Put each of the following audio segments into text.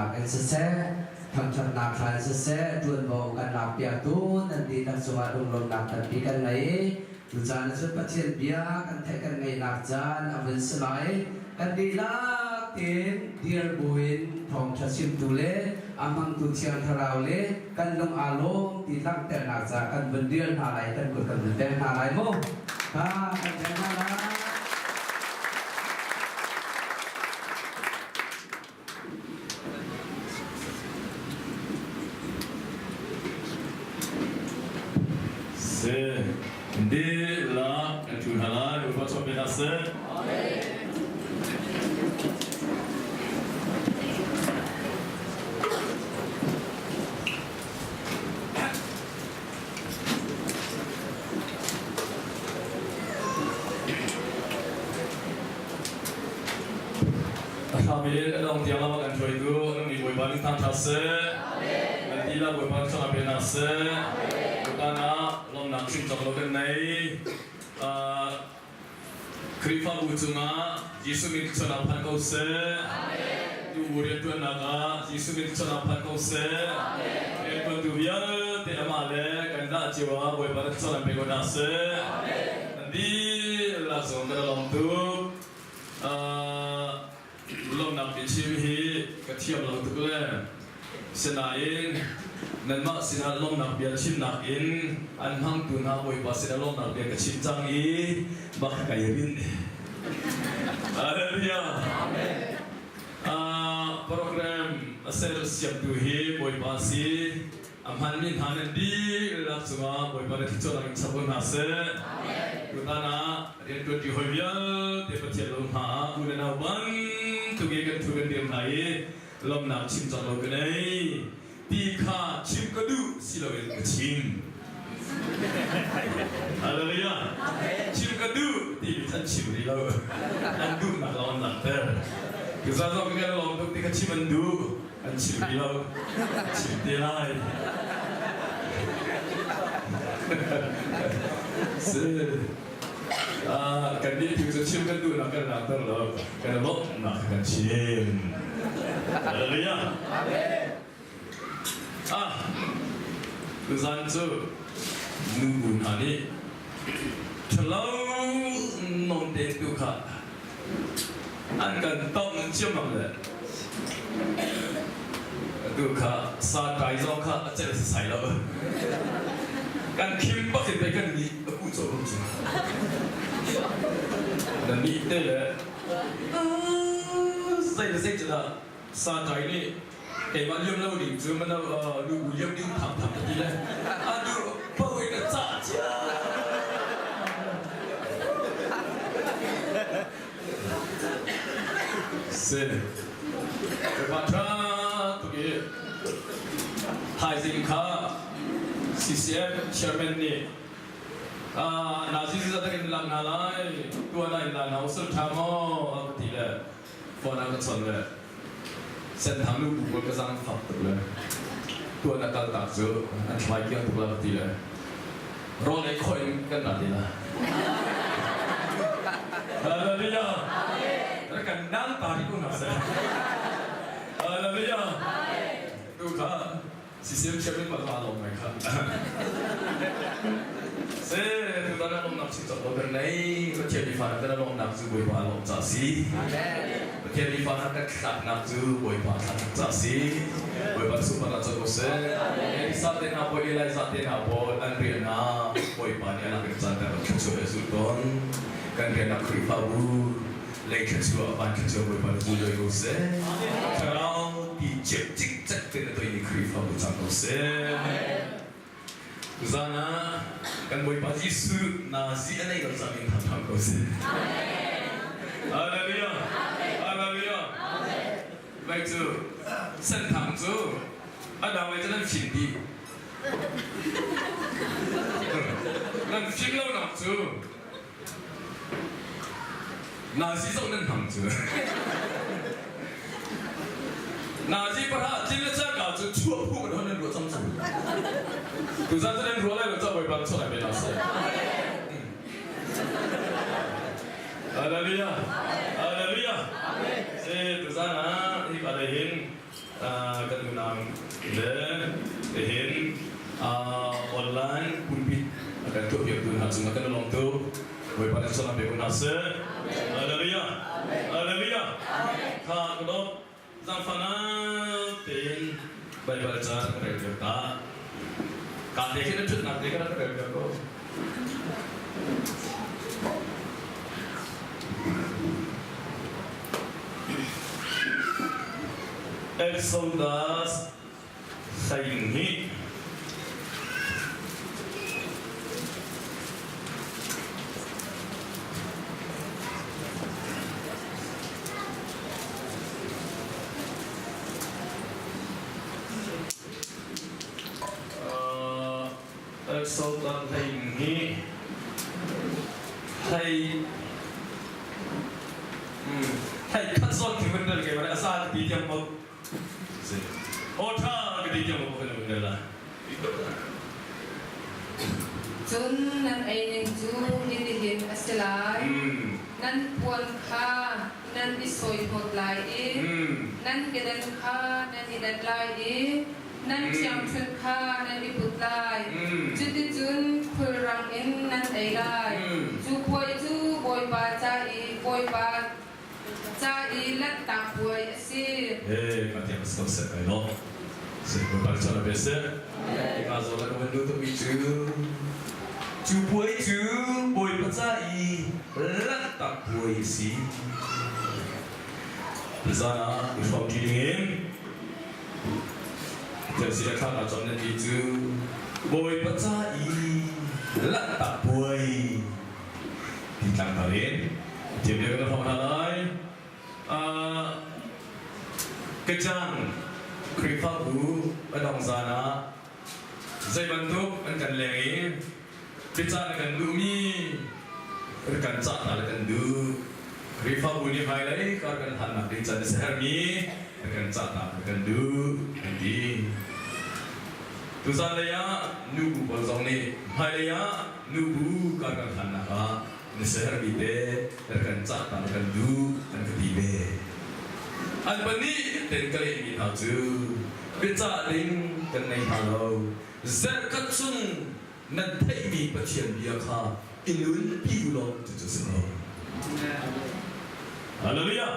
thlacamnak in siseh, thangṭhatnak thla in siseh, ṭuanvo kan lakpiaktu nan dihlak cungah lunglawmhnak tampi kan ngei i tucaan ah cun Pathian bia kan theih kan ngaihnak caan a vun si lai. Kan dihlak tein dir buin thawngṭha chimtu le a hmangtu Thiang Thlarau le kan lung aa lawm ti langhternak caah kan vun dir hna lai, kan kut kan vun beng hna lai mu. Kha kan beng hna lai. Si di la kan tu hna lai upa chom pe hna seh. A hram in a dong tiang lama kan hruaitu nang nih Bawipa nih thangṭhat seh. Nan ti la Bawipa nih chawng pe hna seh. Tutan ah lawmnak chim cawk lo kan nei. Khrihfabu cungah Jesuh min thluachuahnak phan ko seh. Tu rianṭuannak ah Jesuh min thluachuahnak phan ko seh. Rianṭuantu vialte amah le kan dah cio ah Bawipa na thluachuahnak pe ko hna seh. Nan dihlak zong kan i lawm tuk. Lawmhnak biachim hi ka thiam lo tuk le sinain nanmah sinah lawmhnak bia chimnak in an hmangtu hna Bawipa sinah lawmhnak bia ka chim cang i bak kai rinh. Hallelujah. Program a ser siamtu hi Bawipa si. A hmanmi hna nan dihlak cungah Bawipa na thluachuahnak in chap ko hna seh. Tutan ah rianṭuanṭi hawi vialte Pathian lo hna ah u le nau bantuk i kan thu kan dir hna i lawmhnak chim cang lo ka nei. Ti kha chim ka duh si loin ka chim. Hallelujah. Chim ka duh ti mi an chim rih lo. An duhnak lawng an langhter. Tuzaan zong kan lawm tuk ti kha chim an duh. An chim rih lo. Chim te lai. Si. Kan nih tu cu chim kan duhnak kan langhter lo. Kan lawmhnak kan chim. Hallelujah. Ah, tuzan cu nu bu hna nih ṭhalo non te tu kha an kan tongh ciammam le atu kha sa kai zong kha a celh sasai lo. Kan khim bak in pei kan nih a kuh cawh ko cu. Na nih te le zei le zei cu dah sa kai nih keimah liam lo ding cu mana lu bu liam ding tham tham ti le a dur paoh in a cah cia. Si. Ka tha tuk i thaizing kha CCM chairman nih nazi zat in lang hna lai tuan ah in la hna usal tha maw a ka ti le phone ah ka chon le senthang nu bu pawl ka zang fak tuk le tuan a kal tak cu an thlai kiang tuk la ka ti le rawl ei khawh in kan ra ti la. Hallelujah. Kan nang ta ri ko na se. Hallelujah. Tu kha sisem chairman pa la long mai kha. Se tu ta na long nak si chok kan nei Pathian mi fa na long nak cu Bawipa lawm ca si. Pathian mi fa na kan thlak nak cu Bawipa thlak ca si. Bawipa super na chok se. Elisa te hna pawl Eliza te hna pawl an rian ah Bawipa nih a lak in caan kan rak thluachuah le zulh tawn. Kan rian ah Khrihfabu lei thluachuah van thluachuah Bawipa nih zul ko seh. Thlarau ti cep cikcek te na toimi Khrihfabu cang ko seh. Tuzaan ah kan Bawipa Jesuh nazi a nei lo cang in thangthang ko seh. Hallelujah. Hallelujah. Vai cu senthang cu a dang lei cu nan fim dih. Nan fim lonak cu Nazi zoh nan hmang cu. Nazi pahra tlin le cangka cu chuah phu kan hon nan ruah cang cu. Tuzan cu nan ruah lai lo ca Bawipa chuah lai pe hna seh. Hallelujah. Hallelujah. Se tuzan ah hi ka lei hin Le hin online pulpit a kan tuahpiaktu hna cungah kan i lawm tuk. Bawipa nih salam pe ko hna seh. Hallelujah. Hallelujah. Tha ka dawt. Zaangfahnak tein Baibal ca ka rel piak ta. Ka te khi na ṭhutnak te ka rak rel piak ko. Exodus 12. Exodus 12 hlei hlei khat zawn khi vun rel ke a za ka ti tiang mo Aw ṭha ka ti tiang maw kan vun rel lai. Cun nan ei ning cu hitihin a si lai. Nan puan kha nan i sawihnawt lai i nan kedan kha nan i dat lai i nan ṭhiangṭhunh kha nan i put lai. Cuticun khulrang in nan ei lai. Cu puai cu Bawipa ca i Bawipa Ca i lanhtak puai a si. He ka tiang so set ai lo. Se ko pal chala be se. Ka zo la ka van du mi cu cu puai cu Bawipa ca i lanhtak puai a si. Tuzan ah i hrawm ṭi dingin thil si le thla ka cawm nan ti cu Bawipa ca i lanhtak puai ti tlangtar in Thiam bia kan hrawng hna lai. Kacang Khrihfabu a dong zan ah zei bantuk an kan leng i biacah na kan duhmi kan cah hna le kan duh. Khrihfabu nih hmailei kar kan hlannak ding can a si hermi kan cah hna kan duh an ti. Tuzan lei ah nubu pawl zong nih hmailei ah nubu kar kan hlannak ah na sermi te na kan cah ta na kan duh an ka ti ve. An pahnih ten ka lehmi hna cu biacah ding kan ngei hna lo. Zarhkhat chung nan theihmi Pathian bia kha i nunpi u law cucu si ko. Hallelujah.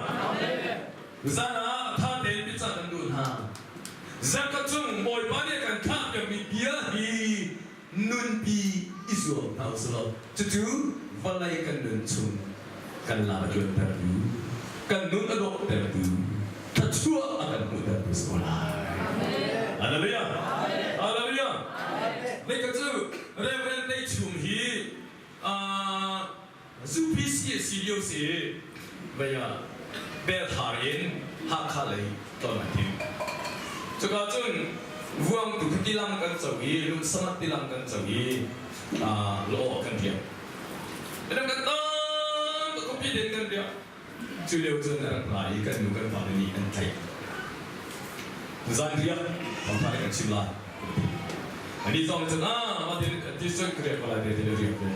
Zan ah tha tein biacah kan duh hna. Zarhkhat chung Bawipa nih a kan thlah piakmi bia hi nunpi i zuam hna usih law cucu vawlei kan nun chung kan la a tluantertu, kan nun a dawhtertu, thluachuah a kan hmuhtertu si ko lai. Hallelujah! Hallelujah! Nikhat cu Reverend Nei Chum hi UPC a si lio si vei ah Belhar in Hakha lei tlawn an tim. Cuka cun Vuangtu kha tilang kan co i Lungsamat tilang kan co i law kan riak. Midang kan tam tuk khuapi den kan riak. Cu lio cun a rak ra i kan nu kan pa nih an tlaih. Zan riak thawngtha kan chim lai. Ani zong cun ah mah tin ti cun ka riak ko lai te ti riak ve.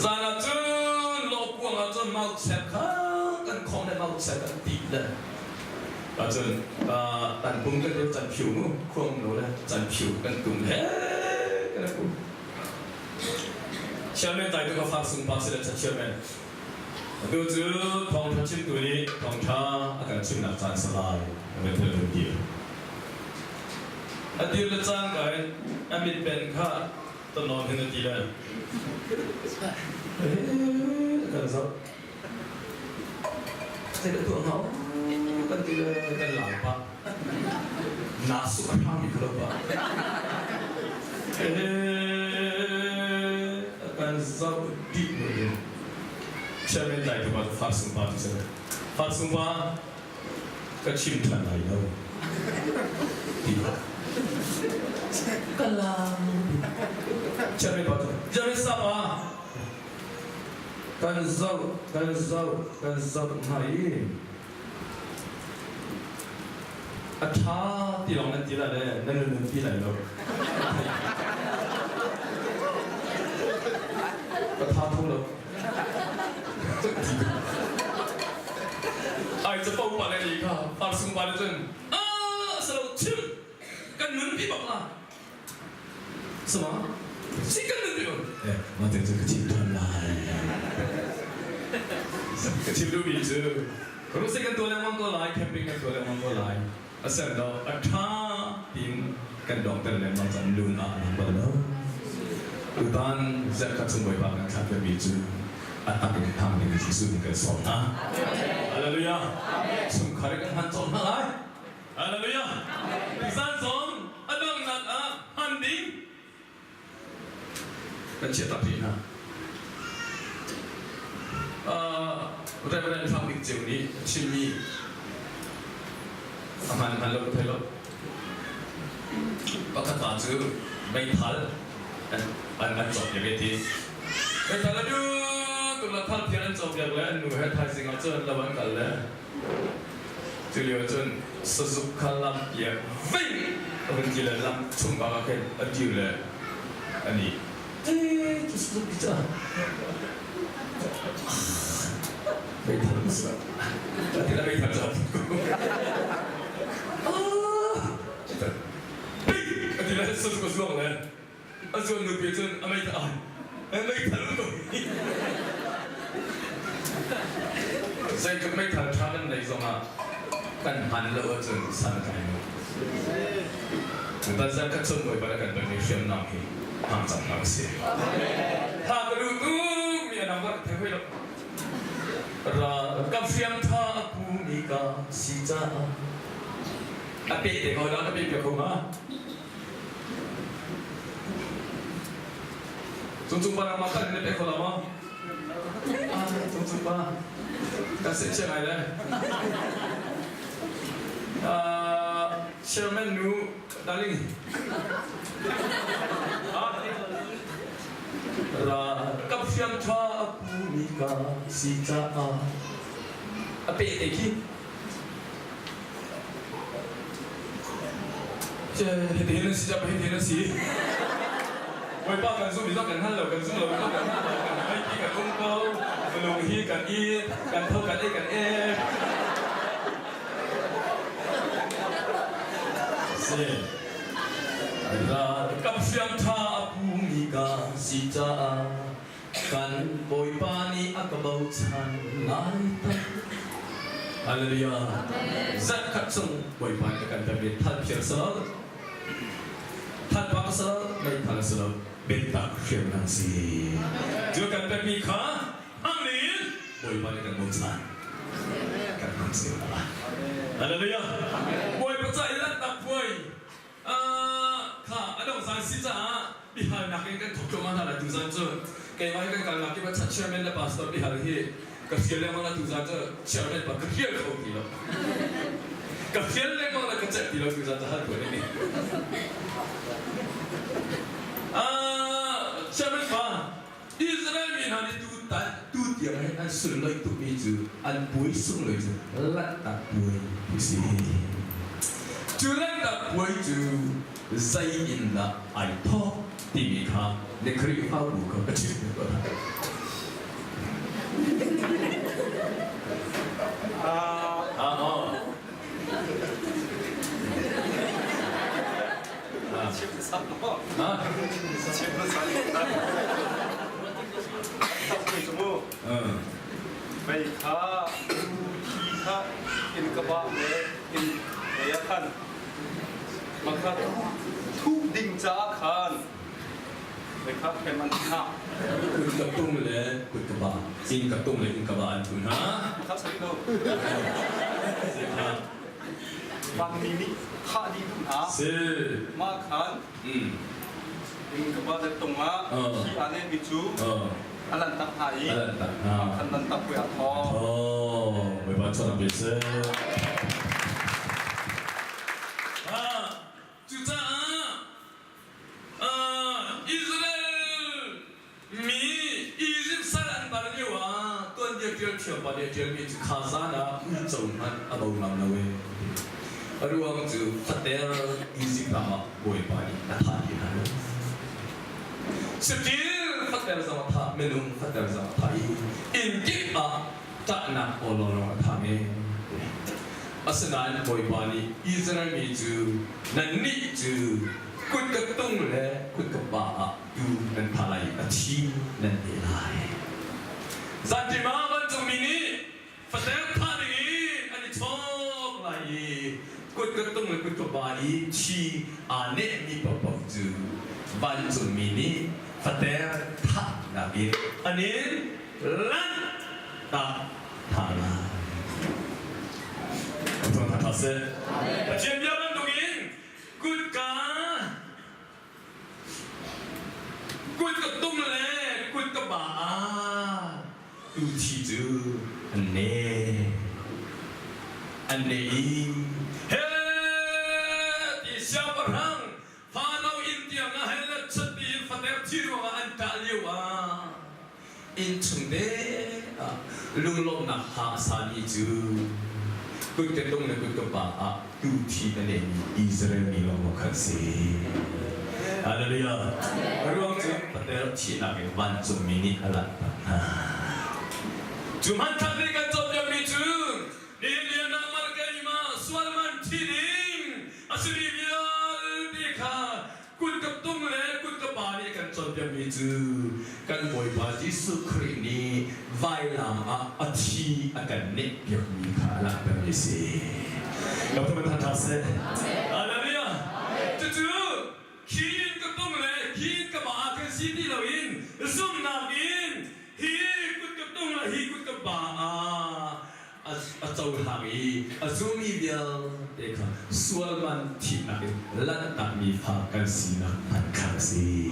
Zan ah cun lawkuang ah cun mau chep kha kan khong le mau chep kan ti le. Cun tan pung kan deu chan phiu mu khuang lo le chan phiu kan tum he kan ku. Chairman tai tu ka fak sung pa se le chairman. Atu cu thawngṭha chimtu nih thawngṭha a kan chimnak caan si lai a van thil vun dir. A dir le cangka in a mitpen kha tanawn hin a ti le kan zoh. Zei dah tuah hnga kan ti le kan lau pah. Naa suk a hram kho lo pah. Kan zoh dih lo. Chairman tlai tu pa cu Far Sung Pa ti si. Far Sung Pa ka chim ṭhan lai lo. Ti Ka lang. Chairman pa cu Chairman sa pa kan zoh kan zoh kan zoh hna i a ṭha ti lawng nan ti lai le nan nun ti lai lo. Ka tha tho lo. Ai capo pa le ni kha par sung pa le cun ah salo chim. Kan nunpi bak la. Sama? Si kan nunpi bak. Eh, mah te cu ka chim ṭhan lai. Ka chim duhmi cu Russia kan tuah lengmang ko lai, camping kan tuah lengmang ko lai. Asen do a ṭha tiin kan dongter lengmang cang lun ah an bal lo. Tutan zarhkhat chung Bawipa kan thlah mi cu a tak in thang ding Jesuh nih kan sawm hna. Hallelujah. Chungkhar kan hman cawm hna lai. Hallelujah. Zan zong a donghnak ah hman ding kan chiah tak rih hna. Reverend Thang Bik Ceu nih a chimmi a hman hman lo thei lo. Pakhat pa cu meithal an an an cawk piak ti. Meithal a du tuk la thal phian an cawk piak le an nu he thaizing ah cun lo an kal le Cu lio cun sazuk kha lam piak vei a vun ti le lam chung bak ah khin a dir le a nih. Eh, cu sazuk ti ca. Meithal ka si. A ti le meithal ca. Ah! A ti le sazuk a zuang le a zuan nupi cun a meithal ai meithal ko zeitluk meithal ṭha kan nei zongah kan hman lo ahcun san a tlai lo tutan khat chung bawipa kan ton hriamnam hi hmang cang hna usih tha ka duh tuk mi a number ka thei hoi lo ra ka hriam tha a pu mi ka si caah a pe te ko dah ka pe pe kho ma Cungcung pa nangmah kan in pe kho lo maw? Cungcung pa kan seh chia ngai le. Chairman nu darling. Ra ka fiang tha a pu mi ka si caah a pe te khi Hitin an si cang, hitin an si. Bawipa kan zumh i kan hngal lo, kan zum lo, kan hngal lo, kan hai ti kan um ko. Minung hi kan i, kan tho, kan ei, kan ek. Si. Ka fiang tha a pumi ka si caah Kan Bawipa nih a ka bochan lai tak. Hallelujah. Zarh khat chung Bawipa nih a kan pekmi thal phiar sal, thal pak sal, meithal sal, biatak hriamnam si. Cu kan pekmi kha hmang in Bawipa nih kan bochan. Kan hmang cio la. Hallelujah. Bawipa ca i lanhtak puai kha a dong zan si caah bihalnak in kan thawk thluahmah hna lai tuzan cu keimah hi kan kalnak kip ah chairman le pastor bihal hi ka hrial lengmang la tuzan cu chairman pa ka hrial kho ti lo ka hrial lengmang la ka celh ti lo tuzan cu hal tuan ini chairman pa Israel mi hna nih tu tu tiang hin an sunlawih tukmi cu an puai sunglawi cu Lanhtak puai ti si. Cu Lanhtak puai cu zei in dah ai thawk timi kha na Khrihfabu kha ka chimh ko hna. Ah, oh. Mei kha thi kha inn ka bah le inn lei ah khan makha thuh ding caah khan mei kha hrem an hna. Kut ka tung le kut ka ba inn ka tung le inn ka ba an tu hna. Kha sari lo. Vanmi nih thah dih duh hna. Si. Mah khan inn ka ba le tung ah thi aa nenmi cu a lanhtak hna i a lanhtak hna. Khan lanhtak puai ah thaw. Oh, Bawipa chawnh pe seh. Cucaah Israel mi Izipt sal an tar lio ah tuanbia ṭial thiampa nih a ṭialmi cu kha zan ah uico hmanh a bo ngam lo ee. A ruang cu fater Izipt ram ah Bawipa nih a thah dih hna lo. Saṭil fater zong a thah, minung fater zong a thah i inn kip ah ṭahnak aw lawnglawng a thah men. Asinain Bawipa nih Israel mi cu nannih cu kut ka tung le kut ka pa ah tu nan pha lai i a thi nan ei lai. Zanṭim ah vancungmi nih fater thah dingin an i chawk lai i kut ka tung le kut ka pa i thi aa nehmi paohpaoh cu vancungmi nih fater thahnak in an in lanh tak hna lai. Thangṭhat seh. Pathian bia bantukin kutka kut ka tum le kut ka ba ah tu thi cu an ne an ne i he ti siangpahrang fa lo inn tiang ah hei let chat tiin fater thi ruangah an ṭah lio ah innchung te ah lunglawmhnak hla a sami cu kut ka tung le kut ka pa ah tu thi a neimi Israel mi lawng khan si. Hallelujah. Ruang cu patel thihnak in vancungmi nih a langhter hna. Cu hmanthlak nih kan cawnpiakmi cu nihin lian ah malkeima sualman thi ding a simi vialte kha Kut ka tung le kut ka pa nih kan cawnpiakmi cu kan Bawipa Jesuh Khrih nih vailam ah a thi a kan nehpiakmi kha a langhtermi a si. Ka thawng tha tha seh. Hallelujah. Cucu khi in ka tung le khi in ka pa ah kan si ti loin zumhnak in hi kut ka tung le hi kut ka pa ah a cohlang i a zummi vialte kha sual man thihnak in lanhtakmi fa kan sinak hmanh kha a si.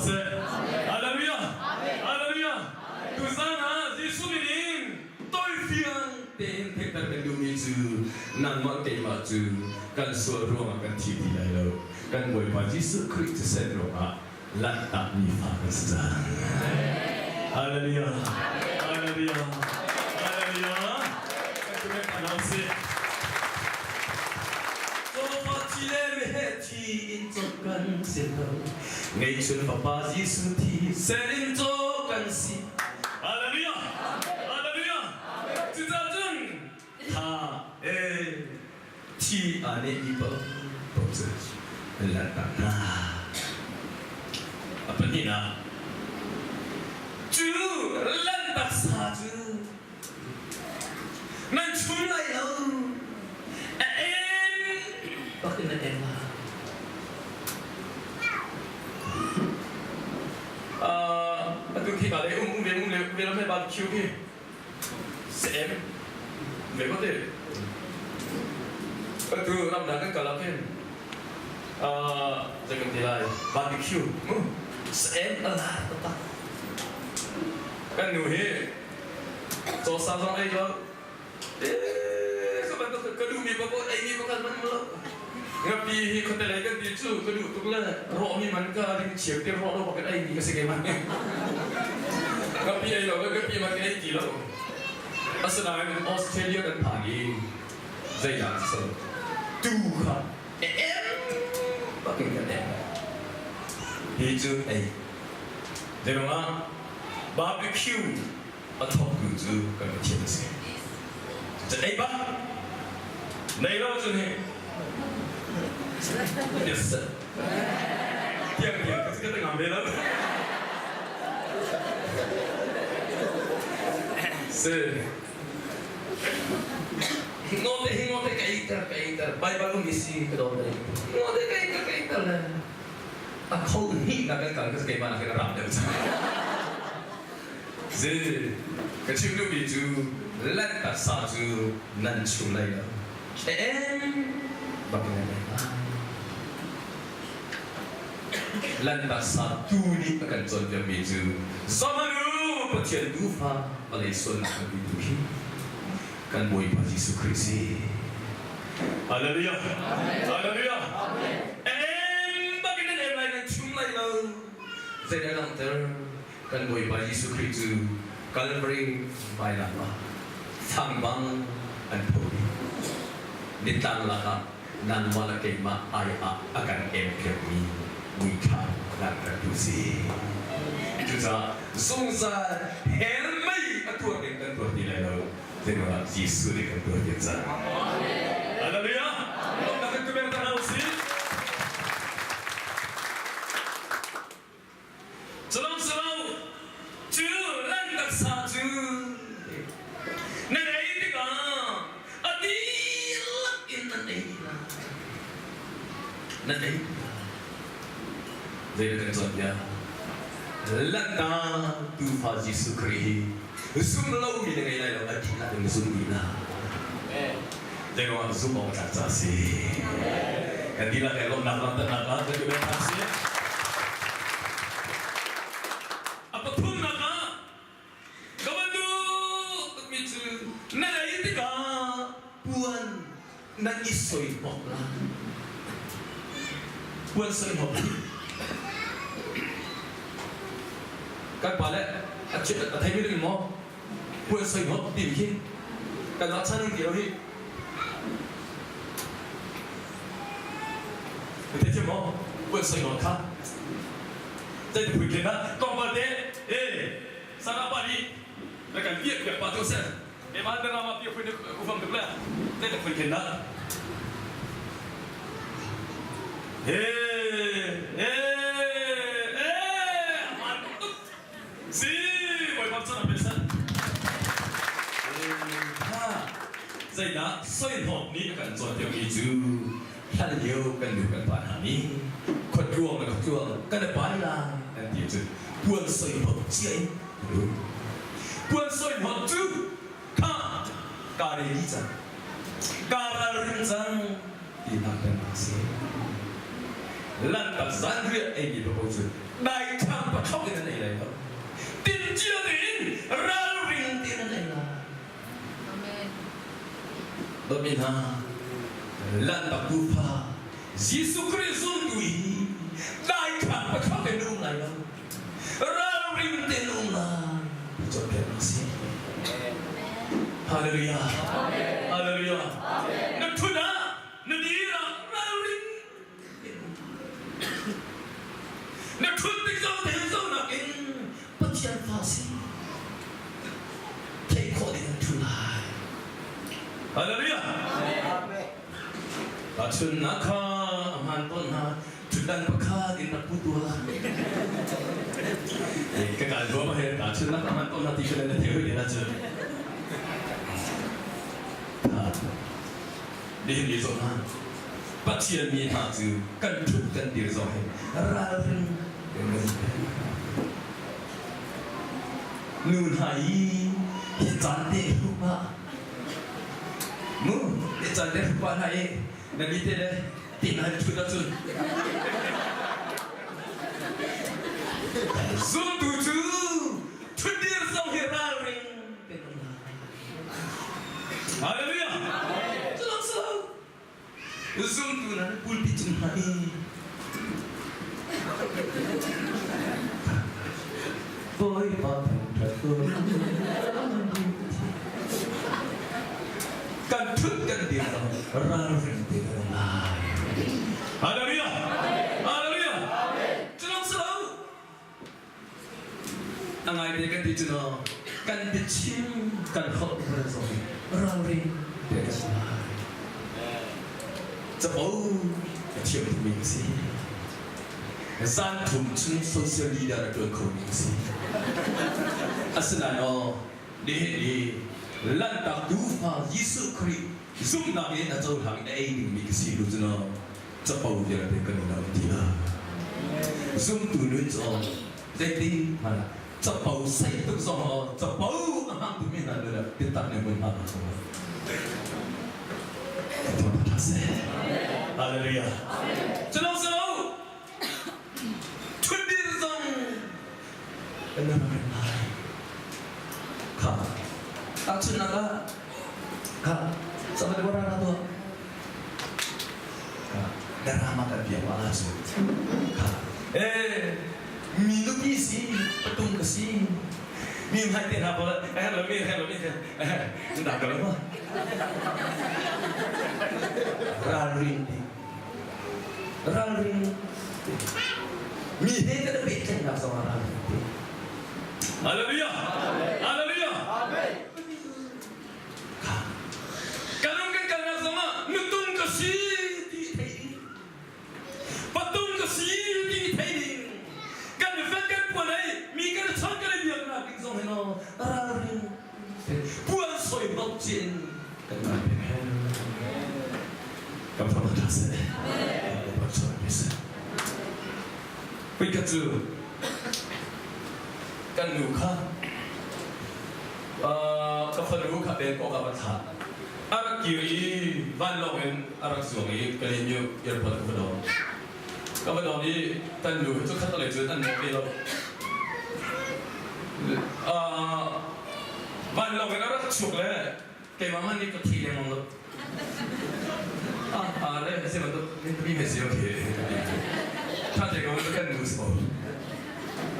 Seh. Hallelujah! Hallelujah! Tuzan ah Jesuh min in toifiang tein theihter kan duhmi cu nangmah keimah cu kan sual ruangah kan thi ti lai lo. Kan Bawipa Jesuh Khrih thisen ruangah lanhtakmi fa kan si cang. Hallelujah. Hallelujah. Hallelujah. Kan tumen hna usih. Cawfa thi le meheh thi in cawk kan si lo. Ngeihchun Fapa Jesuh thi sen in cawk kan si. Hallelujah. Hallelujah. Cucaah cun tha e thi aa nehmi paohpaoh cu an lanhtak hna. A pahnihnak, cu lanhtak sa cu nan chum lai lo, a em bak in nan em lai. Atu khi ka le um um ve um le ve lam he barbecue khi Sem ve ko te. Atu ramdang kan kal ah khin zei kan ti lai barbecue mu sem a la taktak. Kan nu hi cawsa zong ei lo eh ka bantuk ka duhmi paoh ei mi pakhat man lo. Ngapi hi khuate lei kan ti cu ka duh tuk le rawhmi man ka ring chiam te rawh lo bak in ei mi ka si keimah. Ngapi ei lo le ngapi man ka ei ti lo. Asinain Australia kan phan i zeidah so tu kha em bak in kan em. Hi cu ei. Zeiruangah barbecue a thawktu cu kan Pathian a si. Cucu ei bak nei lo cun hi yes sir. Tiang tiang ka ka ngam ve lo. Si. Ngote hi ngote ka ei ter ka ei ter Bible um isi ka dawt dei. Ngote ka ei ter ka ei ter le a kho hnih na kan kal ka keimah nak in a ram deuh cang. Zi, ka chim duhmi cu lanhtak sa cu nan chum lai lo. Em bak in nan ei lai. Lanhtak sa tu nih a kan cawnpiakmi cu Zamanu Pathian tuufa vawlei sualnak kan tu hi kan Bawipa Jesuh Khrih si. Hallelujah. Hallelujah. Em bak in nan em lai nan chum lai lo. Zeidah langhter? Kan Bawipa Jesuh Khrih cu Kalvary vailam ah fang bang an pho i nitlang lakah nangmah le keimah ai ah a kan empiakmi muithla langhtertu si. Cucaah zungzal hell mei a tuar ding kan tuar ti lai lo. Zeiruangah? Jesuh nih kan tuah piak cang. Hallelujah! Lawmhnak kan tumen ta hna usih. Salam salam cu nan taksa cu nan ei tikah a dihlak in nan ei lai. Nan ei Zei kan cawnpiak? Lanhta Tuufa Jesuh Khrih hi zum lomi na ngei lai lo, a dihlak in na zum dih lai. Zei ruangah zumh awk a tlak caah a si. Kan dihlak he lawmhnak langhternak ah kan i hna sih. A pathumnak ah ka van duh tukmi cu na ei tikah puan nan i soihnawk lai. Puan soihnawk Kan pa le a theimi ding maw? Puan soihnawk timi khi kan ah chan ti lo hi. Na theithiam maw? Puan soihnawk kha. Zei ti phui khen ah tlawmpal te eh Sarah pa nih na kan piak piak pa tu seh. Evan na rama pi phui ufam tuk le zei ti phui khen dah. Eh eh eh aman tuk si Bawipa cun a pe san. Ha zeidah soihnawk nih a kan cawnpiakmi cu hlan lio kan nu kan pa hna nih khuatruang le khuatruang kan i pai lai an ti cun puan soihnawk cia in Puan soihnawk cu kha kaa ready cang, kaa ralring cang tinak kan a si. Lanhtak zanriah eimi paoh cu daithlang pathok in an ei lai lo. Timhcia tein ralring tein an ei lai. Amen. Dawtmi hna, Lanhtak tuufa Jesuh Khrih zultu hi daithlang pathok in um lai lo. Ralring tein um lai. Cawnpiak a si. Hallelujah. Hallelujah. Na thut ah, na dir ah ralring Na thut tik zong te zo nakin Pathian fa si. Theih khawh ding an thu lai. Hallelujah. Tahchunhnak kha a hmaan tawn hna. Thutdan pakhat in rak pu tuah. Ka kal ruam he tahchunhnak a hmaan tawn hna ti kha na thei hoi na cu. Nihin ni zong ah Pathian mi hna cu kan thut kan dir zong hi ralring kan Nu hna i hi caan te hrup ah mu hi caan te hrup ah hna i na mi te le ti hna thut ahcun zumtu cu thutdir zong hi ralring te kan lai. Hallelujah! Cu si lo. Zumtu na pulpit cung hna i Bawipa thangṭhat ko. Kan thut kan dir lo ralring te kan lai. Hallelujah! Hallelujah! Cu lawng si lo. A ngaite kan ti cu naw kan biachim kan holh kan zong ralring te kan lai. Capo a thiam tukmi ka si. Zan thum chung social leader a ṭuan khomi ka si. Asinain aw, nihin i Lanhtak Tuufa Jesuh Khrih zumhnak in a cohlang in a ei dingmi ka si lu cu naw capo vialte kan i lo ti lo. Zumtu nun cu aw zeitin hmanh ah capo sei tuk zong aw capo a hmang tukmi hna nun ah biatak nih hmun hma ko. Hallelujah. Cu lo so Ṭhutdir zong kan rak rem lai. Kha tahchunhnak ah kha sama di warana tuah. Kha drama kan biak wa la cu. Kha eh mi nupi si patung ka si mi hmai te hna pawl eh lo mi eh lo mi eh dah ka lo ma ralring ding Ralring mi he kan i pehtlaihnak zong ah ralring te. Hallelujah! Hallelujah! Amen. Kan ngai peng he. Kan fam tha seh. Amen. Kan Puikhat cu kan nu kha ka fanu kha pen kawk ah va thlah. A rak kir i vanlawng in a rak zuang i Kalaymyo airport ka va dawm. Ka va dawm i kan nu cu khat lei cun an mawh ve lo. Vanlawng in a rak chuak le keimah hmanh nih ka thi lengmang lo. Ah, le si bantuk mi me si okay. Tha te ko kan nu so.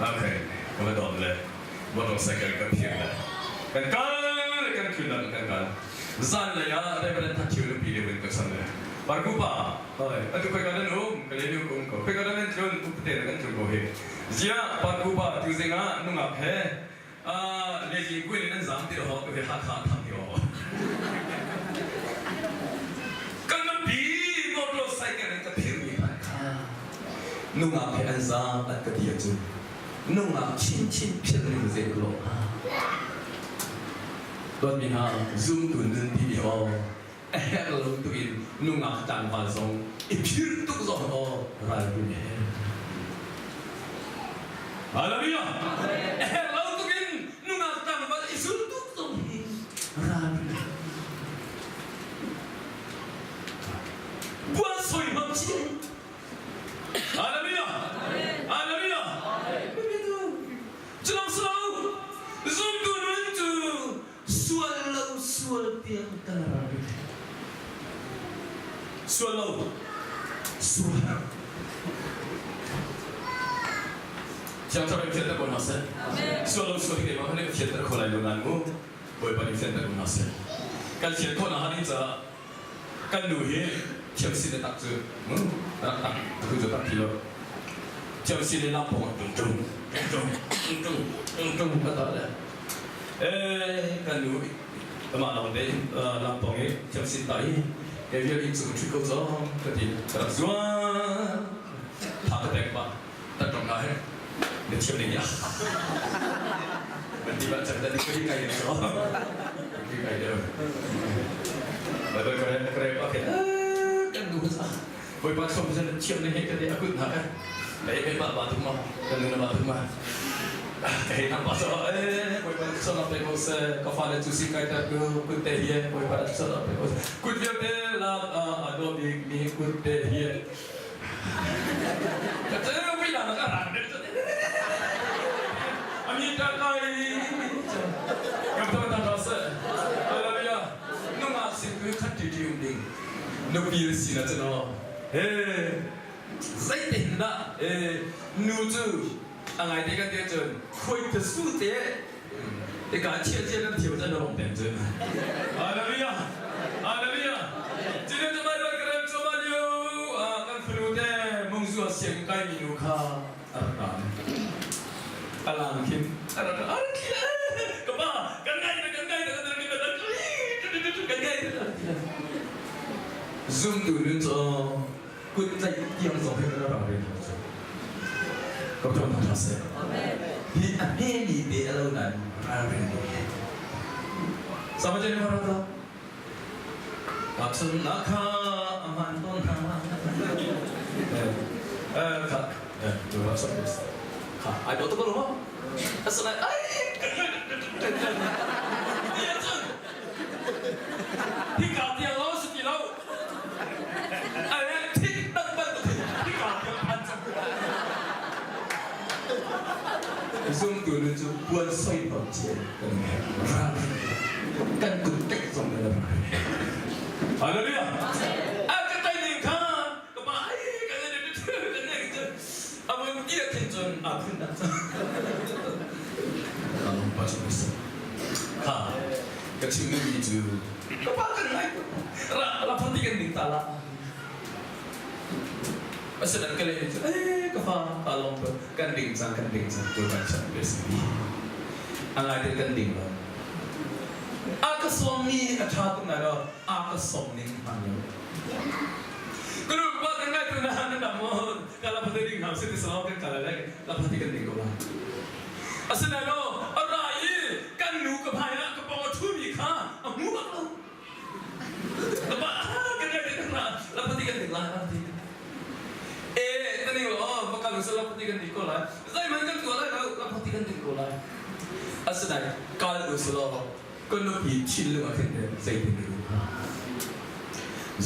Okay, ka va dawm le motorcycle kan phir le kan kal kan khun kan kal. Zan lei ah Reverend Thathiu nupi le vun ka chon le. Parku pa, oi, atu khoi ka nan um, ka le nu um ko. Khoi ka nan tlun, upate nan tlun ko hi. Zia parku pa tu zing ah nungak he le jing kuin in an zam ti ho tu he Hakha tham ti ho. Kan nupi motorcycle in ka phir mi hmanh kha nungak he an zam an ka ti ahcun nungak chinchin phir ning zei ka lawh hnga. Dawtmi hna, zumtu nun timi aw a herh lo tuk in nungak tlangval zong i phir tuk zong aw ralrin a herh. Hallelujah! A herh lo tuk in nungak tlangval i zul tuk zong hi ralrin a herh. Buan soi hmang chi. Hallelujah! Hallelujah! Culong si lo, zumtu nun cu sual lo sual tiang kan ral rih. Sual lo sual. Thiang Thlarau in fianter ko hna seh. Sual lo sual hi keimah hmanh nih ka fianter kho lai lo nain mu. Bawipa nih fianter ko hna seh. Kan fian khawh nakhnga ding caah kan nu hi thiam sin le tak cu rak tak tu cu tak ti lo. Thiam sin le lampawng ah tung tung tung tung tung tung tung ka ta le. Eh kan nu amah lawng te lampawng i thiam sin ta i kei vial inn cung ṭhut ko cang ka ti ka rak zuan tha ka pek pah tak rak na he na thiam ning ya man ti ba chan da ni ko hi kai so hi kai deu Bible kare kare pa ke kan nu sa Bawipa som zan thiam ning he ka te akut na ka Dai kai ba ba tu ma kan nu na ba tu ma ka hei nang ba so eh Bawipa son pe ko se ka fa le chu si kai ta ku kut te hi Bawipa son pe ko kut vialte la a do bik mi kut te hi ka te wi la ka ran ami ta kai kam ta ta ta se hallelujah nunga sin tu khat ti ti um ding nupi si na chano he zeitindah nu cu a ngaite kan ti ahcun khuai te su te ika chia chia kan thiam chan rong tem cun hallelujah hallelujah cine cu mai bai ka rem chu ma liu kan fanu te mungzu a siang kai mi nu kha a rak ra a lang khin a rak ra ka pa kan ngai kan ngai kan ngai kan ngai zumtu nun cu kut tlaih tiang zong hi kan rak rel cu ka tuan hna seh hi a hmemi te a lo nain ralring ding hi sama jen marata Tahchunnak kha a hman tawn hna kha kha ai dawh tuk lo asana ai hika tiang lo si ti lo Zumtu nu cu puan soi bak cia kan ral kan kut tek zong na ral. Hallelujah. A ka tai ning kha ka pa ai ka ne ne ka ne ka a mun kia khin cun a phun dak cun. Ka pa chu kha ka chim mi cu ka pa kan ngai ra la phan ti kan ding ta la asinan ka le cu eh ka fa ta long pa kan ding cang kan ding cang tu kan chan be si a ngai te kan ding lo a ka som mi a tha tuk ngai lo a ka som ning hman lo kanu pa kan ngai tu na na dam mo ka la phate ding ham se ti so kan kala le la phate kan ding ko la asinain a ra i kan nu ka hmai ah ka pawng a ṭhumi kha a hmu bak lo. lai. Asinain kal usilaw ka nupi thinlung ah khin zeitin ka duh hnga?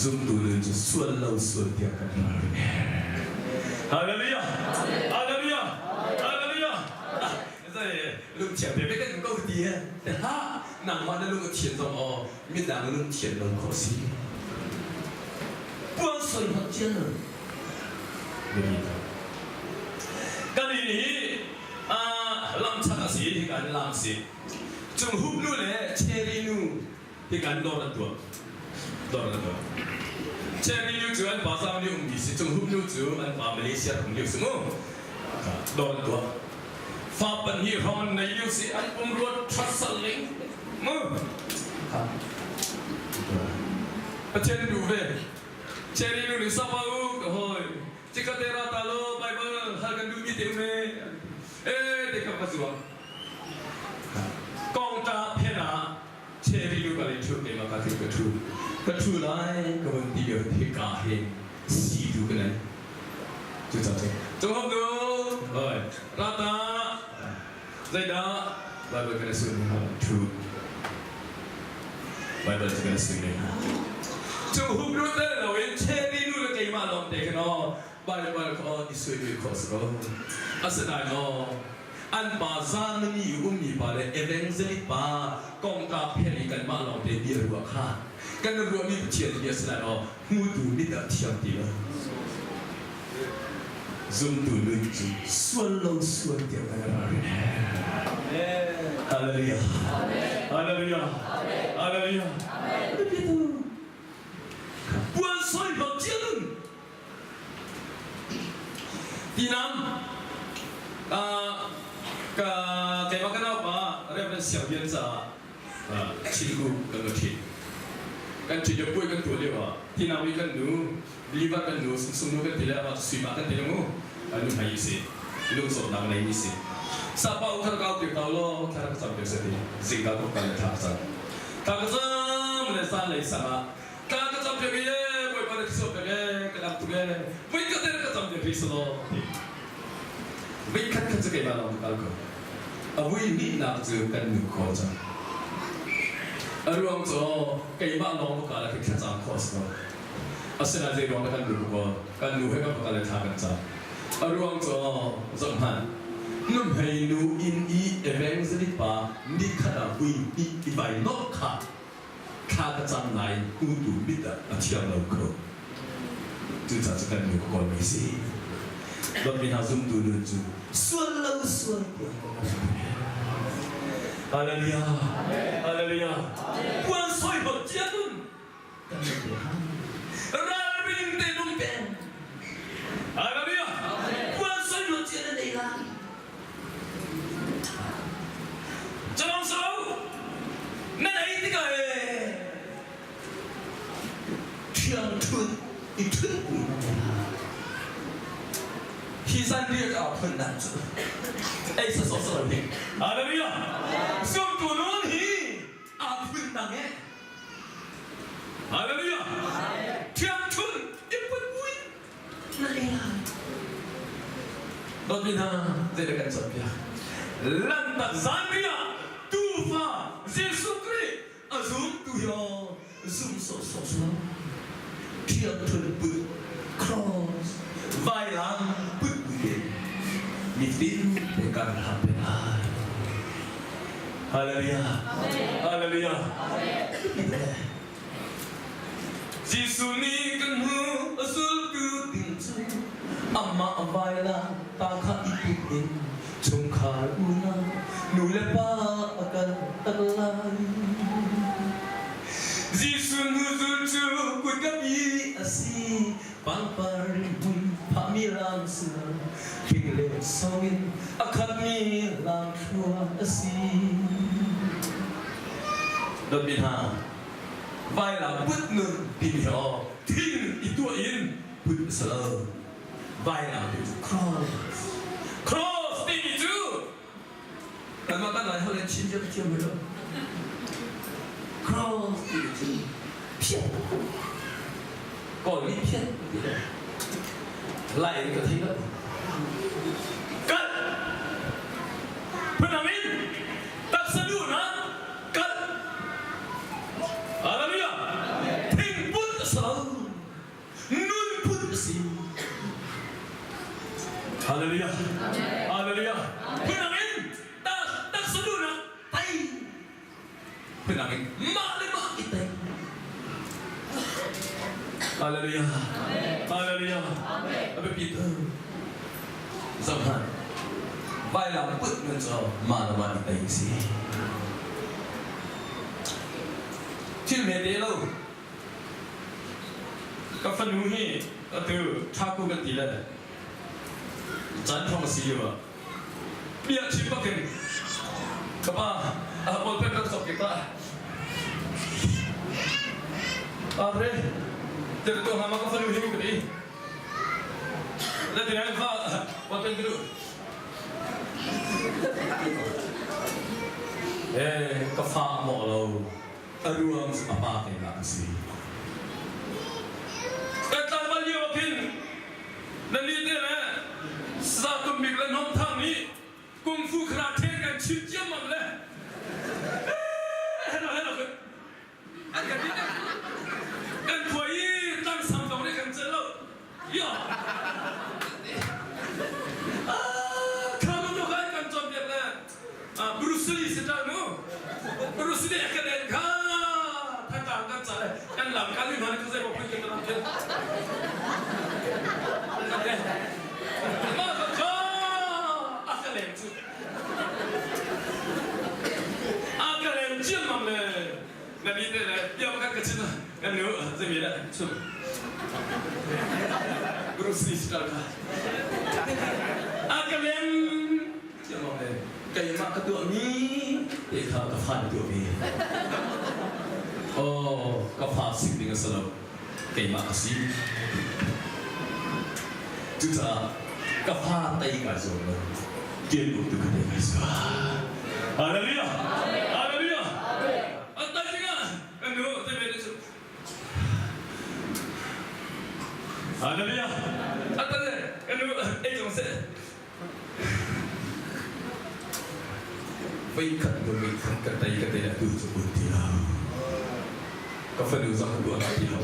Zumtu nun cu sual lo sual tiang kan ral rih. Hallelujah! Hallelujah! Hallelujah! Zei lungthiang pe kan ko ti te hlah nangmah na lung a thian zong aw midang lungthian lo khawh si. Puan soi hmanh thian lo. Kan inn hi lamchak a si hi kan lam si. Cung hup nu le cherry nu hi kan dawr an tuah. Dawr an tuah. Cherry nu cu an pa zam ni ummi si cung hup nu cu an pa Malaysia ram liu si mu. Dawr an tuah. Fa pahnih hrawng an nei liu si an pumruat ṭhat sal ling mu. Pathian duh ve. Cherry nu nih sapa u ka hoi. Cikate ra ta lo Bible hal kan duhmi te um e. E te ka va zuang. Kongta phen ah cherry nu ka le thu ke ma ka thu ka thu. Ka thu lai ka vun ti yo hi ka he si tu ka nei. Cu ca cu. Cung hom nu. Oi. Rata. Zeidah Bible kan sun thu. Bible cu kan sun ne. Cu hum nu tel lo in cherry nu le keimah lawng te khin aw Bible kha aw i sui lui khawh si ko. Asinain aw an pa Germany i ummi pa le evangelist pa kongka phen i kanmah lawng te bia ruah kha kan ruahmi Pathian bia si lai aw hmutu mit ah thiang ti lo. Zumtu nun cu sual lo sual tiang kan ra rih. Hallelujah. Hallelujah. Hallelujah. Puan soi bak cia nun. Tinam ka keimah ka naupa Reverend Siang Lian caah Chingu kan va ṭhit. Kan ṭhit i puai kan tuah lio ah tinam i kan nu Liva kan nu sungsung nu kan ti le amah cu suima kan ti le mu nu hmai si lungzawtnak nei mi si sapa u thar kau piak tau law thar ka cam piak se ti zingka ko kan le thla ka cam thla ka cam le zan lei sang ah thla ka cam piak ye bawipa na tisuak piak e ka dam tuk e vui ka ter ka cam piak ri selaw ti vui khat khat cu keimah lawng ka kal ko a vui hnihnak cu kan nu khaw cang a ruang cu keimah lawng ka kal ah khin thlacam khawh a si lo Asinain zeiruang dah kan nu ko kan nu he kan va kal i thla kan cam. A ruang cu zoh hmanh. Nuhmei nu inn i evangelist pa nikhat ah vui hnih i vai nolh kha thla ka cam nain putu mit ah a thiang lo kho. Cucaah cu kan nu ka kawlmi a si. Dawtmi hna zumtu nun cu sual lo sual tiah kan rak Hallelujah. Hallelujah. Puan soi hot cia nun Ralring te nung peng. Hallelujah. Puan soi lo chia na nei lai. Chalong so na nei tikah e thiang thun i thun pui na nei lai. Hi zan riak ah phun dang cu ei sa so so hi. Hallelujah. Sum tu nun hi aa phun dang e. Hallelujah! Thiangthun i put buin na ei lai. Dawtmi hna, zeidah kan cawnpiak? Lanhtak zanriah Tuufa Jesuh Khrih a zumtu hi aw zum sawhsawh silo. Thiangthun put cross vailam put buin mitin te kan hlam pe lai. Hallelujah. Hallelujah. Jesuh nih kan hnu a zultu ding cu amah vailam ta kha i put in chungkhar unau nu le pa a kal tak lai. Jesuh hnu zul cu kut ka bi a si pangpar hmun phahmi ram siang thing le song in a khatmi lamthluan a si. Dawtmi hna, vailam put nun timi hi aw thing i tuah in put a si lo. Vailam ti cu cross. Cross timi cu kanmah kan Lai holh in chim zia ka thiam rih lo. Cross timi cu phiat. Kawl nih phiat ti le Lai in ka thei lo. Kal! Phun dang in. Phundang in mah le mah i tei. Hallelujah. Hallelujah. A biapi tuk. Zoh hmanh. Vailam put nun cu mah le mah i tei a si. Thil hmete lo. Ka fanu hi atu ṭhaku kan ti le caan thong a si lio ah bia chim bakin ka pa a ballpen rak cawk ta. Are tir tu hama ka fanu hi ka ti. Na ti nan fa ballpen ka duh. Eh ka fa mawh lo. A ruang cu a pa keimah ka si. Kan tlangval lio ah khin na ni te le sa tum bik le hnom thang nih kung fu karate kan chim ciammam le hello hello an kan ti kan khua i tlangsam zong nih kan cel lo yo kha man kan kan cawnpiak le Bruce Lee si ṭal mu Bruce Lee kan en kha thatang kan ca le kan lam kan mi hman ka zei phun kan lam thil mah ka kha a ka lem cu a ka lem ciammam le na mi te le bia kan ka chin kan nu zei mi le chum Bruce Lee si ṭal kha a ka lem Keimah ka tuahmi te kha ka fa na tuah ve. Oh, ka fa sik ding a si lo. Keimah ka si. Cucaah ka fa tei kai zuam lo. Kian uk tu ka tei kai zuam. Hallelujah! Hallelujah! An tai dingah kan nu te ve cu Hallelujah! An tai kan nu ei zong seh. Voikhat hnu voikhat ka tei ka tei atu cu un ti lo. Ka fanu zong ka tuah ti lo.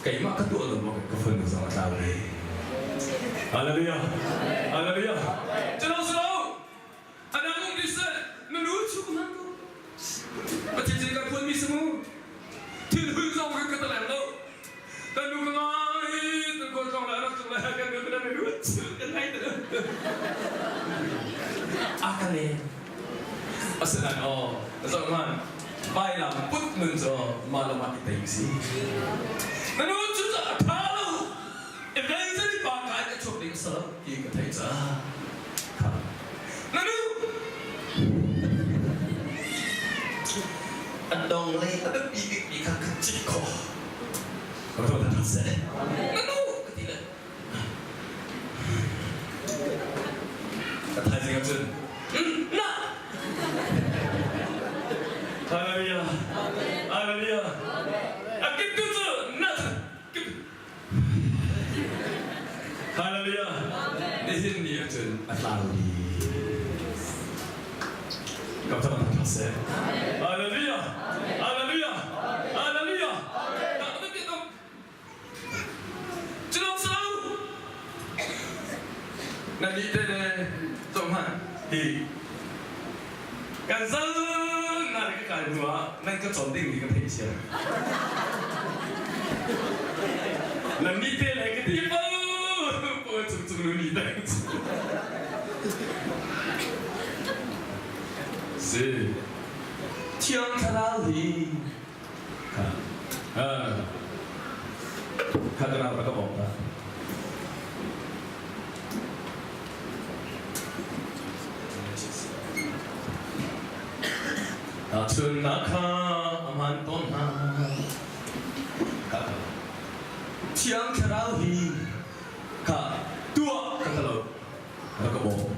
Keimah ka tuah lo maw ka fanu zong a tlau ve. Hallelujah. Hallelujah. Culo silo. Anang um di seh na nu chu ka hman ko. Pathian sin ka phuan mi si mu. Thil hui zong ka ka lem lo. Kan nu ka ngai kan kawl zong le rak cung le kan nu kan nu kan ngai te. A ka le. Asinain aw zoh hmanh vailam put nun cu mah le mah i tei si. Na nu cu a ṭha lo. Evangelist pa kai ka chuak ding sa lo ti ka theih caah. Na nu an dong lei a biapi bikmi kha ka cit khawh. Ka tuah ta seh. Na nu ka ti le. Ka thaizing ah cun na Hallelujah. Hallelujah. A kip tu cu na Hallelujah. Nihin ni ah cun a tlau dih. Kam cang hna seh. Hallelujah. Hallelujah. Hallelujah. Cu so. Na ni te le zong hmanh hi kan zal na ka kai hnu ah nan ka cawn ding mi ka theih cia. Na ni te le ka ti po po cung cung nu ni te. Si Thiang Thlarau hi kha kha ka nau ka bawm ta. Tahchunhnak kha a hmaan tawn hna. Thiang Thlarau hi kha tuah ka ka lo rak ka bawm.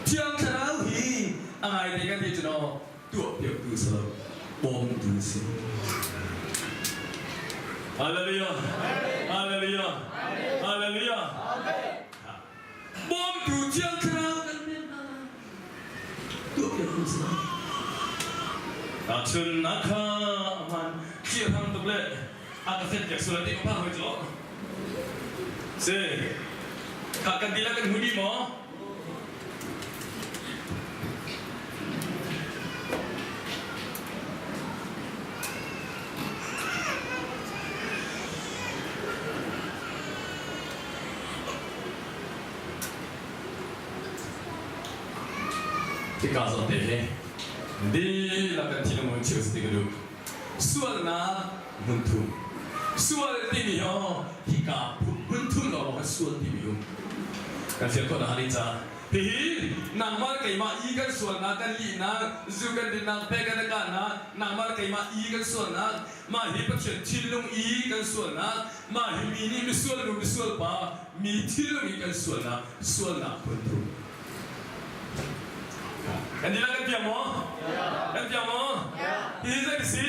Thiang Thlarau hi a ngaite kan ti cu naw tuah piaktu si lo bawmtu si. Hallelujah. Hallelujah. Hallelujah. Bawmtu Thiang Thlarau kan pek hna. Tuah piaktu si lo. Tahchunhnak kha a hmaan thirhang tuk le a ka fet piak sual ti ka phang hoi cu. Si. Kha kan dihlak kan hmu dih maw? Hika zawn te hi dihlak kan thinlung in chim si ti ka duh. Sualnak hmun thum. Sual timi aw hika hmun thum lawng kan sual timi um. Kan fian khawh nakhnga ding caah hihi nangmah le keimah i kan sualnak kan lihnak zu kan dinnak pek kan kahnak nangmah le keimah i kan sualnak mah hi Pathian thinlung i kan sualnak mah hi mi nih misual nu misual pa mi thinlung i kan sualnak sualnak phun thum Kan dihlak kan piang maw? Kan piang maw? Hi zei si?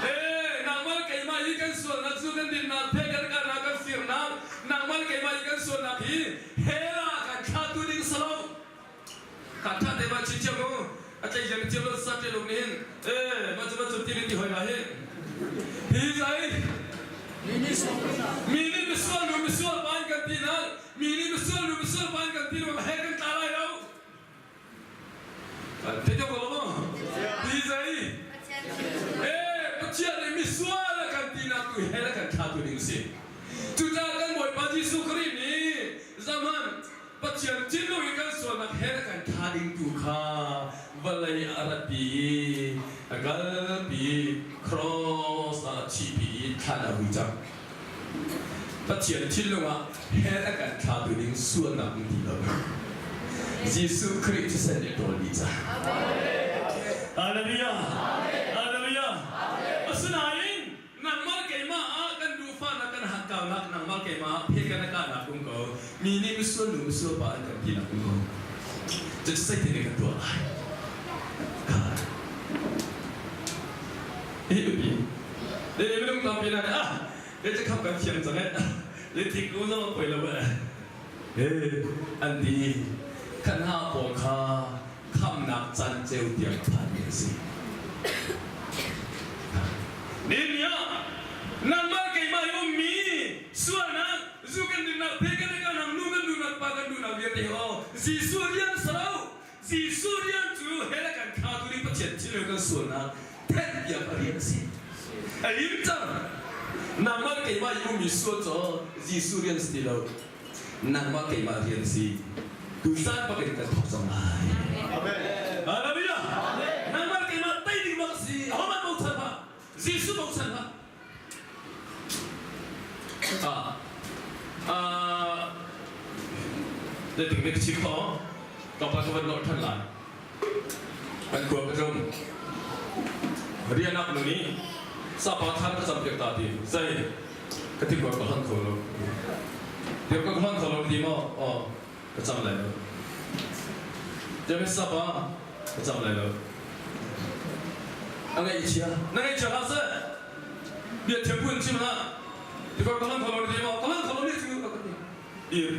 Eh, nangmah keimah hi kan sualnak cu kan dinnak phe kan karnak kan firnak nangmah keimah hi kan sualnak hi hell ah kan thlatu ding salo. Kan tha te ma chi chiam mu. A tlei jam chiam lo sa te lung nin. Eh, ma chu ma chu ti ti hoi ma hi. Hi zai. Mi nih misual nu misual ban kan ti na Mi nih misual nu misual pa an kan ti lo he kan tla lai lo. Thei ko lo maw? Ti zei? Eh, Pathian nih misual a kan tinak tu he kan thla tu ding si. Cucaah kan Bawipa Jesuh Khrih nih zaman Pathian thinlung i kan sualnak he kan thla ding tu kha vawlei a ratpi i a kalpi cross ah a thihpi i thlan a hui cang. Pathian thinlung ah hell a kan thlatu ding sualnak um ti lo. Jesuh Khrih thisen nih ṭawl dih cang. Hallelujah! Hallelujah! Asinain nangmah keimah ah kan duhfahnak kan hakkaunak nangmah keimah ah phe kan kahnak um ko. Mi nih misual nu misual pa an kan tinak um ko. Cucu zeitin kan tuah lai? Hi biapi. Le minung tampi na ah le cu kham kan thiam cang eh le tik u zong poi lo eh eh an ti khan ha pawl kha khamnak can ceu tiang phan mi a si ni ni ah nangmah keimah i ummi sualnak zu kan dinnak phe kan kan hang nu kan duhnak pa kan duhnak vialte ho Jesuh rian salo Jesuh rian cu hell a kan thlatu ding Pathian thil kan sualnak thenhpiak a rian a si. A lim cang. Nangmah keimah i ummi sual cu Jesuh rian si ti lo. Nangmah keimah rian si. Tuzan bak in kan thawk cang lai. Amen. Hallelujah. Nangmah keimah tei ding bak si. Ahohmanh bochan hlah. Jesuh bochan hlah. Ah, ah, zeitin ka chim kho? Ka pa ka van lawh ṭhan lai. An khua ka tlung. Rianak nu nih sapa thar ka cam piak ta ti. Zei? Ka ti ka hlan kho lo. Tiap ka hlan kho lo ti maw? Oh, ka cam lai lo. Tiap sapa ka cam lai lo. A ngaihchia. Na ngaihchia hlah seh. Bia thiam phun chim hlah. Tikor ka hlan kho lo ti maw? Ka hlan kho lo ni cu ka ti. Dir.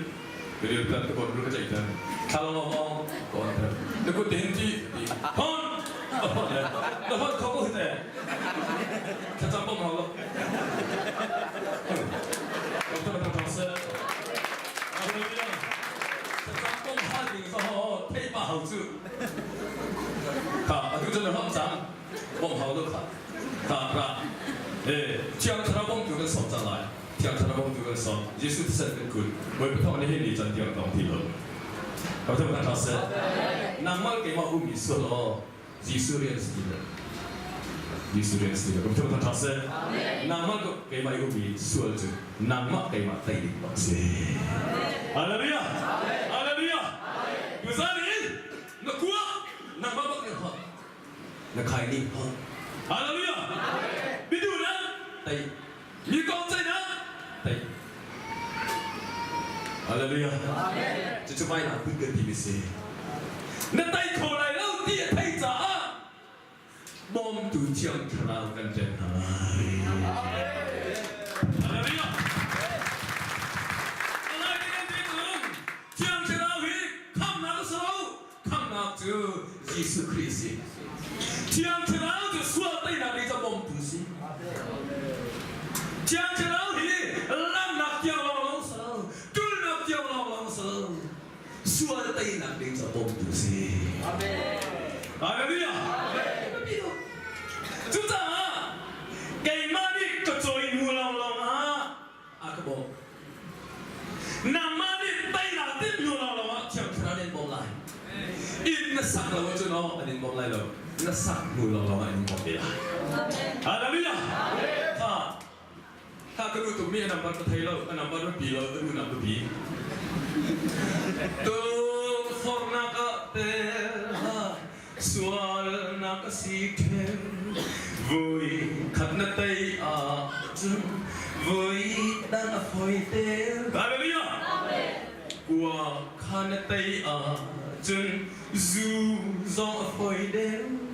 Ka dir tan ka bot ka ceih tan. Thla long ong ka on tan. Na kut te hin ti. Hon. Hon le. Na hon kho ko hite. Thlacam bom hau lo. Dr. Thang Thang seh. Hallelujah. Thlacam bom hal ding sa ho thei pa hau cu. Kha atu cun na hlam cang bawmh hau lo kha kha ra e thiang thlarau bawmtu kan sawm cang lai thiang thlarau bawmtu kan sawm Jesuh thisen kan kun Bawipa thawng nih hin ni can tiang tong ti lo ka thong kan seh nangmah keimah um i sual aw Jesuh rian si lo Jesuh rian si lo ka thong kan seh nangmah keimah i um i sual cu nangmah keimah tei ding bak si Hallelujah Hallelujah Tuzan in na kua nangmah bak nih hot na khai ning hot Hallelujah bidu na tei mi kong cei na tei Hallelujah cucu vai na put kan ti mi si na tei kho lai lo ti a thei caah bawmtu thiang thlarau kan pek hna lai. Hallelujah. Alai kan ti Thiang Thlarau hi khamnak a si lo. Khamnak cu Jesuh Khrih si. Thiang Thlarau cu sual teinak ding ca bawmtu si. Thiang Thlarau hi lamnak tiang lawnglawng si lo, tulnak tiang lawnglawng si lo. Sual teinak ding ca bawmtu si. Hallelujah. Cucaah keimah nih ka cawi hnu lawnglawng ah a ka bawmh. Nangmah nih teinak timh hnu lawnglawng ah Thiang Thlarau nih an bawmh lai. cun aw an in bawm lai lo. Na sak hnu lawnglawng ah an in bawm te lai. Hallelujah! Ha! Ha ka duh tukmi a number ka thei lo, a number biapi lo, ka duhnak biapi. Tukforhnak ah tel ha sualnak a si ṭheu. Vui khat na tei ahcun vui dang a fawi te. Hallelujah! Kua kha na tei ahcun zu zong a fawi deuh.